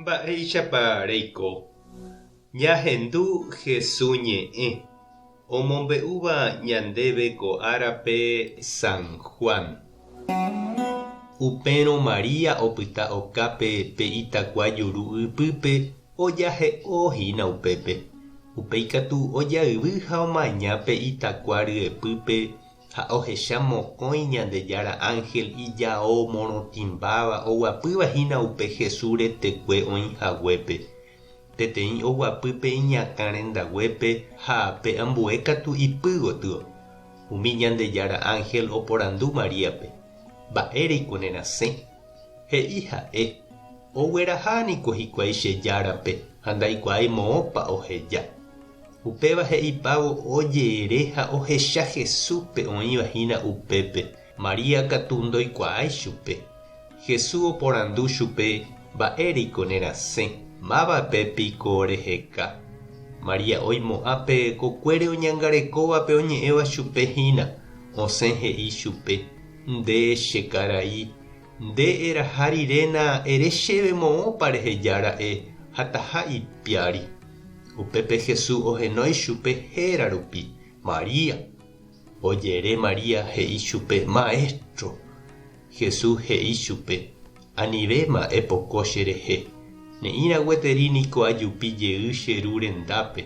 Mba'éichapa reiko? Ñahendu Hesu ñe'ẽ omombe'úva ñandéve ko árape San Juan. Upérõ María opyta okápe pe itakua juru ypýpe ojahe'o hína upépe. Upéi katu ojayvy ha omaña pe itakua ryepýpe Ha ohecha mokõi Ñandejára ánhel ijao morotĩmbáva oguapýva hína upe Jesús retekue oĩ haguépe. Peteĩ oguapy pe iñakã rendaguépe ha pe ambue katu ipy gotyo. Umi Ñandejára ánhel oporandu Maríape, Mba'éreiko nerasẽ? He'i ha'e, Ogueraha niko hikuái che Járape ha ndaikuaái moõpa oheja. Upéva he'ipávo ojere ha ohecha Jesúspe oĩva hína upépe, María katu ndoikuaái chupe. Jesús oporandu chupe, Mba'éreiko nerasẽ? Mávape piko reheka? María oimo'ã pe kokuére oñangarekóvape oñe'ẽva chupe hína, osẽ he'i chupe, Nde, che karai, Nde eraha riréna ere chéve moõpa reheja ra'e ha taha ipiári. Upépe Jesús ohenói chupe héra rupi, María. Ojere María he'i chupe, Maestro. Jesús he'i chupe, Anivéma epoko cherehe. Ne'ĩra gueteri niko ajupi jey che Ru rendápe.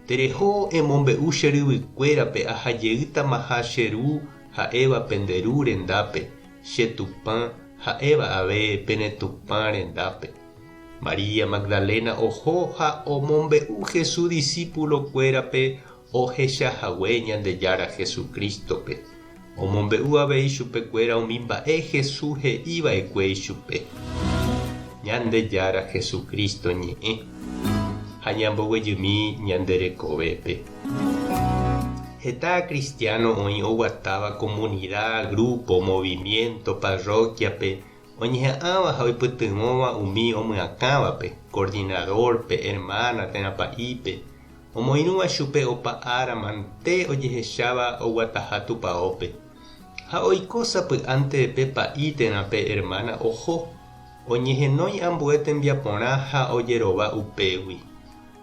Tereho emombe'u che ryvykuérape aha jeýtamaha che Ru ha'éva pende Ru rendápe, che Tupã ha'éva ave pene Tupã rendápe. María Magdalena oho ha omombe'u Jesús disípulo-kuérape ohecha hague Ñandejára Jesucristo-pe. Omombe'u avei chupekuéra umi mba'e Jesús he'i va'ekue ichupe. Ñandejára Jesucristo ñe'ẽ ha ñamboguejymi ñande rekovépe. Heta kristiáno oĩ oguatáva komunida, grúpo, movimiénto, parrókiape, oñeha'ãva ha oipytyvõva umi omyakãvape, koordinadórpe, ermána térã pa'ípe, omoirũva chupe opa ára mante ojehecháva oguataha tupaópe. Ha oiko sapy'ánte pe pa'i térã pe ermána oho, oñehenói ambue tembiaporã ha ojerova upégui.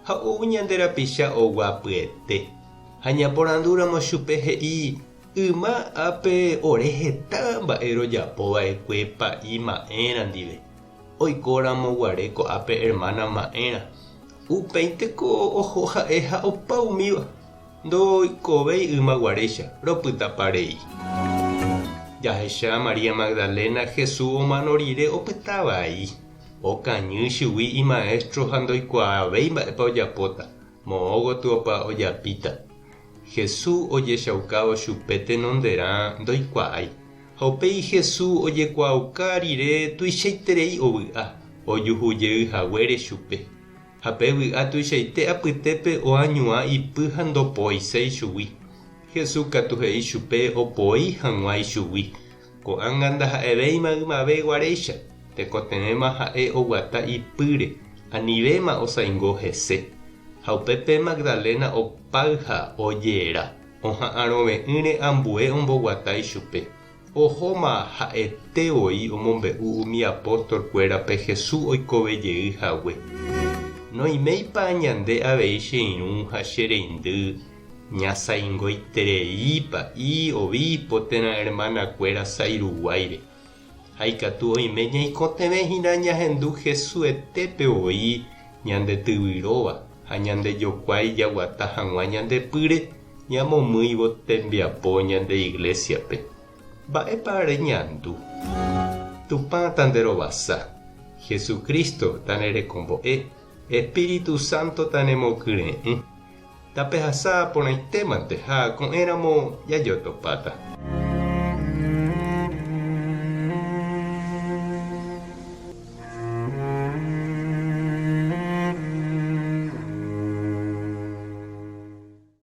Ha ou ñande rapicha oguapyete. Ha ñaporandúramo chupe he'i, Yma ápe ore heta mba'e rojapo va'ekue pa'i ma'ẽra ndive, oikóramo guare ko'ápe ermána ma'ẽra. Upéinteko oho ha'e ha opa umíva, ndoikovéi yma guaréicha, ropytapa rei. Jahecha María Magdalena Jesús omano rire opyta vai. Okañy chugui imaéstro ha ndoikuaavéi mba'épa ojapóta, moõ gotyopa ojapíta. Jesús ojechaukávo chupe tenonderã ndoikuaái. Ha upéi Jesús ojekuaauka rire tuichaiterei ovy'a, ojuhu jey haguére chupe. Ha pe vy'a tuichaite apytépe oañuã ipy ha ndopoiséi chugui. Jesús katu he'i chupe opoi hag̃ua ichugui, Ko'ág̃a ndaha'evéima ymave guaréicha, tekotevẽma ha'e oguata ipýre, anivéma osaingo hese. Ha upépe Magdalena opáy ha ojera, oha'arõve'ỹre ambue omboguata ichupe. Ohóma ha'ete voi omombe'u umi apóstol-kuérape Jesús oikove jey hague. Noiméipa ñande avei che irũ ha che reindy Ñasaingoiterei pa'i, obispo térã hermana-kuéra sa'i ruguáire. Ha ikatu oime ñaikotevẽ hína ñahendu Jesuetépe voi ñande tyvyróva ha ñande jokuái jaguata hag̃ua ñande pýre ñamomýivo tembiapo ñande iglésiape. Mba'épa reñandu? Tupã tanderovasa, Jesucristo tanerekombo'e, Espíritu Santo tanemokyre'ỹ. Tapehasa porãitémante ha ko'ẽramo jajotopáta.